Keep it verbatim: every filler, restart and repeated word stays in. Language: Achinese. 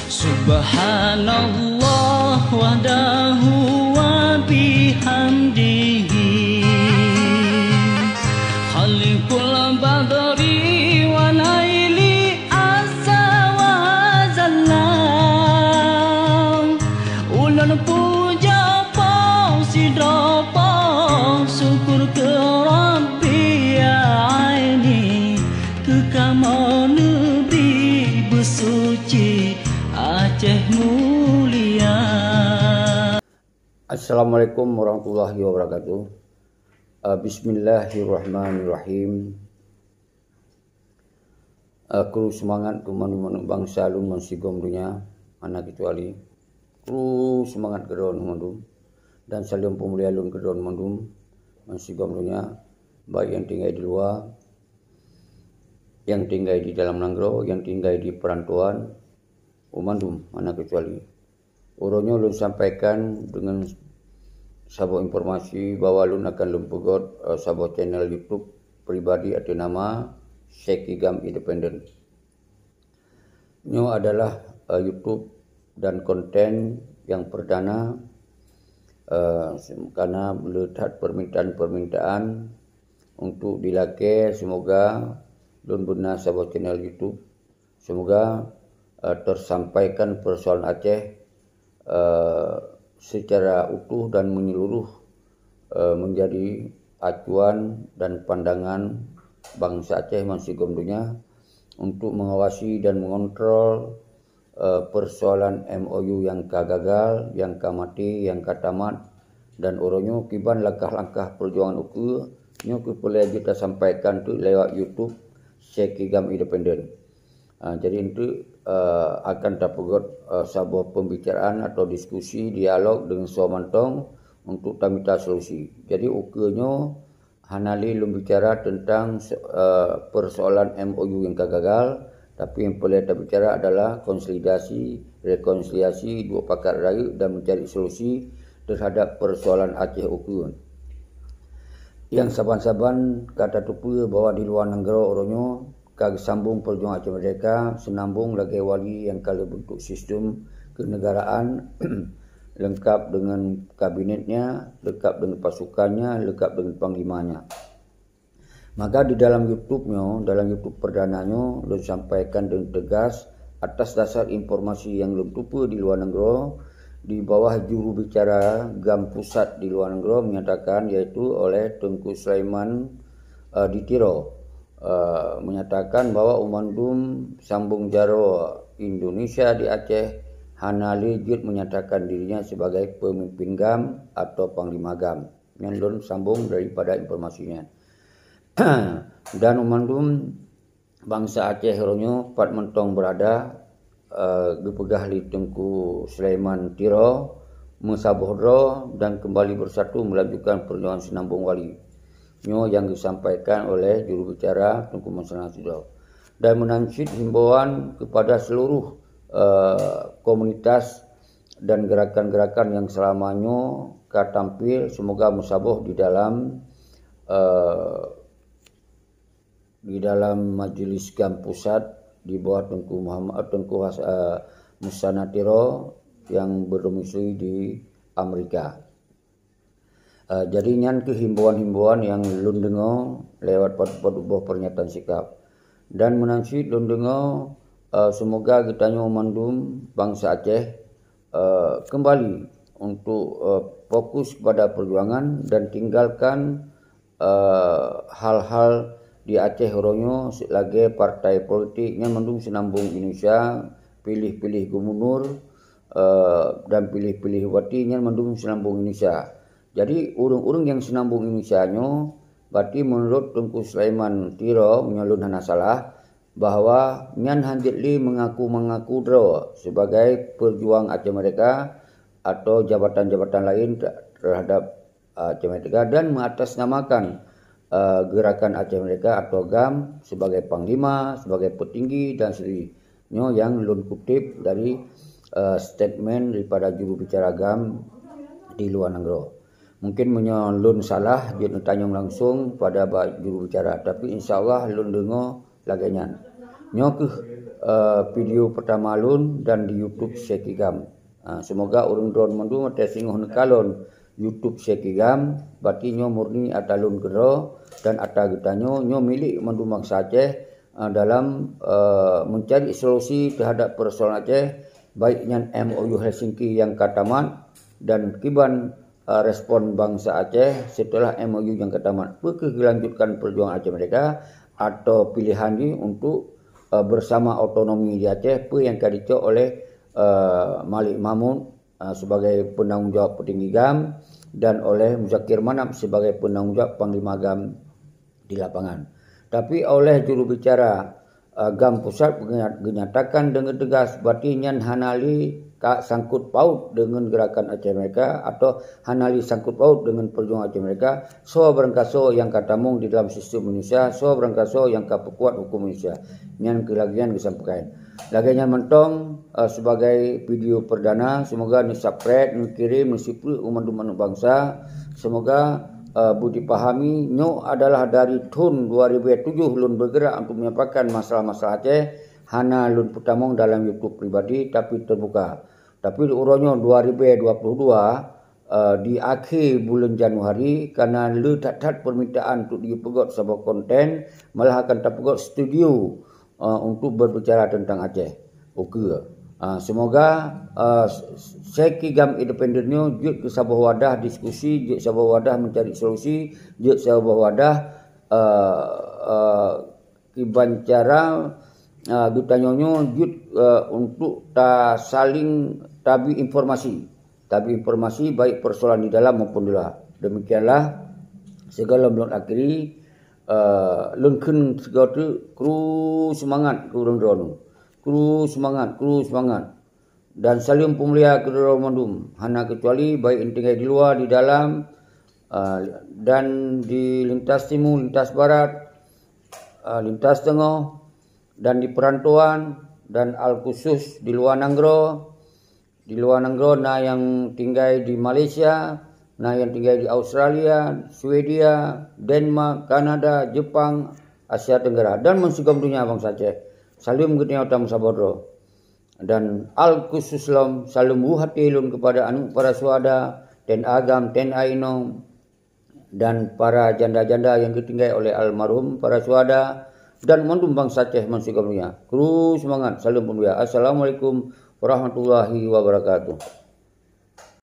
Subhanallah wahdahu wa bihamdihi. Khaliqul badri wa laili azza wa jalla. Ulôn puja poh sidroe poh syukur keu Rabbi aini. Keu kamoe neubri beusuci Aceh mulia. Assalamualaikum warahmatullahi wabarakatuh. Eh, bismillahirrahmanirrahim. Eh, kru seumangat keu mandum-mandum bansa lôn bansigom donya, hana keucuali. Kru seumangat keu droeneuh mandum. Dan saleuem peumulia lôn keu droeneuh mandum bansigom donya, baik nyang tinggai di luwa, nyang tinggai di dalam nanggroe, nyang tinggai di peurantauan, u mandum hana keucuali. Uroe nyoe lôn sampaikan deungon saboh informasi bahwa lôn akan lôn peugöt, eh, saboh channel YouTube pribadi ateueh nama Syekh Kigam Independent. Nyoe adalah, eh, YouTube dan konten nyang perdana, eh, se-, karena le that permintaan-permintaan untuk dilakée, semoga lôn beuna saboh channel YouTube. Semoga, eh, tersampaikan persoalan Aceh, eh, secara utuh dan menyeluruh, eh, menjadi acuan dan pandangan bansa Aceh bansigom donya untuk mengawasi dan mengontrol, eh, persoalan M O U nyang ka gagal, nyang ka maté, nyang ka tamat, dan uroe nyoe kiban langkah-langkah perjuangan ukeue nyoe keupeulée jeuet tasampaikan teuk lewat YouTube Syekh Kigam Independent. Ah, jadi enteuk, eh, akan tapeugöt, eh, saboh pembicaraan atau diskusi, dialog deungon soe mantong untuk tamita solusi. Jadi ukeue nyoe hana lé lôn bicara tentang, eh, persoalan M O U nyang ka gagal, tapi nyang peureulée tabicara adalah konsolidasi, rekonsiliasi, duek pakat rayeuk dan mencari solusi terhadap persoalan Aceh ukeue. Nyang saban-saban ka tateupeue bahwa di luwa nanggroe uroe nyoe ka geusambong peujuangan Aceh Merdeka, seunambong lagée wali nyang ka le bentuk sistem kenegaraan, lengkap dengan kabinetnya, lengkap dengan pasukannya, lengkap dengan panglimanya. Maka di dalam YouTube nyoe, dalam YouTube perdana nyoe, lôn sampaikan dengan tegas atas dasar informasi nyang lôn tupeue di luwa nanggroe, di bawah juru bicara GAM pusat di luwa nanggroe menyatakan, yaitu oleh Teungku Sulaiman, eh, di Tiro, eh, menyatakan bahwa u mandum sambong jaroe Indonesia di Aceh hana lé jeuet menyatakan dirinya sebagai pemimpin GAM atau panglima GAM. Nyan lôn sambong daripada informasi nyan. Dan u mandum bansa Aceh uroe nyoe pat mantong beurada, eh, geupeugah lé Teungku Sulaiman Tiro, meusaboh droe dan kembali bersatu melanjutkan perjuangan seunambong wali. Nyoe nyang geusampaikan oleh juru bicara Teungku Sulaiman Tiro. Dan meunan cit himbauan kepada seluruh, eh, komunitas dan gerakan-gerakan nyang selama nyoe ka tampil, semoga meusaboh di dalam, eh, di dalam Majelis GAM Pusat di bawah Teungku Muhammad, Teungku Has-, eh, Musana Tiro yang berdomisili di Amerika. Eh, jadi nyan keuh himbauan-himbauan nyang lôn deungoe lewat padub-padub boh pernyataan sikap. Dan meunan cit lôn deungoe, eh, semoga geutanyoe mandum bansa Aceh, eh, kembali untuk, eh, fokus kepada perjuangan dan tinggalkan, eh, hal-hal di Aceh uroe nyoe lagée partai politik nyan mandum seunambong Indonesia, piléh-piléh gubernur, eh, dan piléh-piléh bupati nyan mandum seunambong Indonesia. Jadi ureuëng-ureuëng nyang seunambong Indonesia nyoe, berarti menurut Teungku Sulaiman Tiro, meunyoe lôn hana salah, bahwa nyan hanjeuet lé mengaku-mengaku droe sebagai pejuang Aceh Merdeka atau jabatan-jabatan lain te-, terhadap, uh, Aceh Merdeka dan mengatasnamakan, uh, Gerakan Aceh Merdeka atau GAM sebagai panglima, sebagai petinggi dan seterusnya. Nyoe nyang lôn kutip dari, uh, statement daripada juru bicara GAM di luwa nanggroe. Mungkin meunyoe lôn salah, jeuet neutanyong langsung pada ba-, juru bicara, tapi insya Allah lôn deungoe lagée nyan. Nyoe keuh, eh, video pertama lôn dan di YouTube Syekh Kigam. Ah, semoga ureuëng droe mandum watée singoh neukalon YouTube Syekh Kigam, berarti nyoe murni ata lôn keudroe dan ata geutanyoe, nyoe milék mandum bansa Aceh, ah, dalam, eh, mencari solusi terhadap persoalan Aceh, baik nyan M O U Helsinki nyang ka tamat dan kiban, eh, respon bansa Aceh setelah M O U nyang ka tamat. Peu kheueh geulanjutkan perjuangan Aceh Merdeka atau pilihan jih untuk, eh, bersama otonomi di Aceh, peu nyang ka dicok oleh, eh, Malik Mahmud, eh, sebagai penanggung jawab peutinggi GAM dan oleh Muzakir Manaf sebagai penanggung jawab Panglima GAM di lapangan. Tapi oleh juru bicara, eh, GAM Pusat geunya-, geunyatakan dengan tegas, berarti nyan hana lé ka sangkut paut dengan gerakan Aceh Merdeka atau hana lé sangkut paut dengan perjuangan Aceh Merdeka, soe barangkasoe nyang ka tamong di dalam sistem Indonesia, soe barangkasoe nyang ka peukuat hukum Indonesia. Nyan keuh lagée nyan geusampaikan. Lagée nyan mantong, eh, sebagai video perdana, semoga neusubscribe, neukirém, neusipeuruek u mandum aneuëk bansa. Semoga, eh, beudipahami, nyoe adalah dari thon dua ribu tujoh lôn bergerak untuk menyampaikan masalah-masalah Aceh, hana lôn peutamong dalam YouTube pribadi, tapi terbuka. Tapi uroe nyoe dua ribu dua puluh dua, eh, di akhé buleuen Januari, karena le that-that permintaan untuk jipeugot saboh konten, malah akan tapeugot studio, eh, untuk berbicara tentang Aceh. Oke. Ah, semoga, eh, Syekh Kigam Independen nyoe jeuet keu saboh wadah diskusi, jeuet saboh wadah mencari solusi, jeuet saboh wadah, eh, eh, kiban cara, eh, geutanyoe nyoe jeuet, eh, untuk ta saling tabi informasi. Tabi informasi baik persoalan di dalam maupun di luar. Demikianlah, sigohlom lôn akhiri, eh, lôn kheun sigoe teuk, kru seumangat keu ureuëng droeneuh. Kru seumangat, kru seumangat. Dan saleuem peumulia keu droe mandum, hana keucuali baik nyang tinggai di luwa, di dalam, ah, dan di lintas timu, lintas barat, ah, lintas teungoh, dan di peurantauan, dan al khusus di luwa nanggroe. Di luwa nanggroe na nyang tinggai di Malaysia, na nyang tinggai di Australia, Swedia, Denmark, Kanada, Jepang, Asia Tenggara, dan meusigom donya bansa Aceh. Saleuem geutanyoe tameusaboh droe. Dan al khusus lom saleuem u até lôn keupada aneuëk para syuhada, T N A GAM, T N A inong, dan para janda-janda nyang geutinggai oleh almarhum para syuhada, dan mandum bansa Aceh meusigom donya. Kru seumangat, saleuem peumulia. Assalamualaikum warahmatullahi wabarakatuh.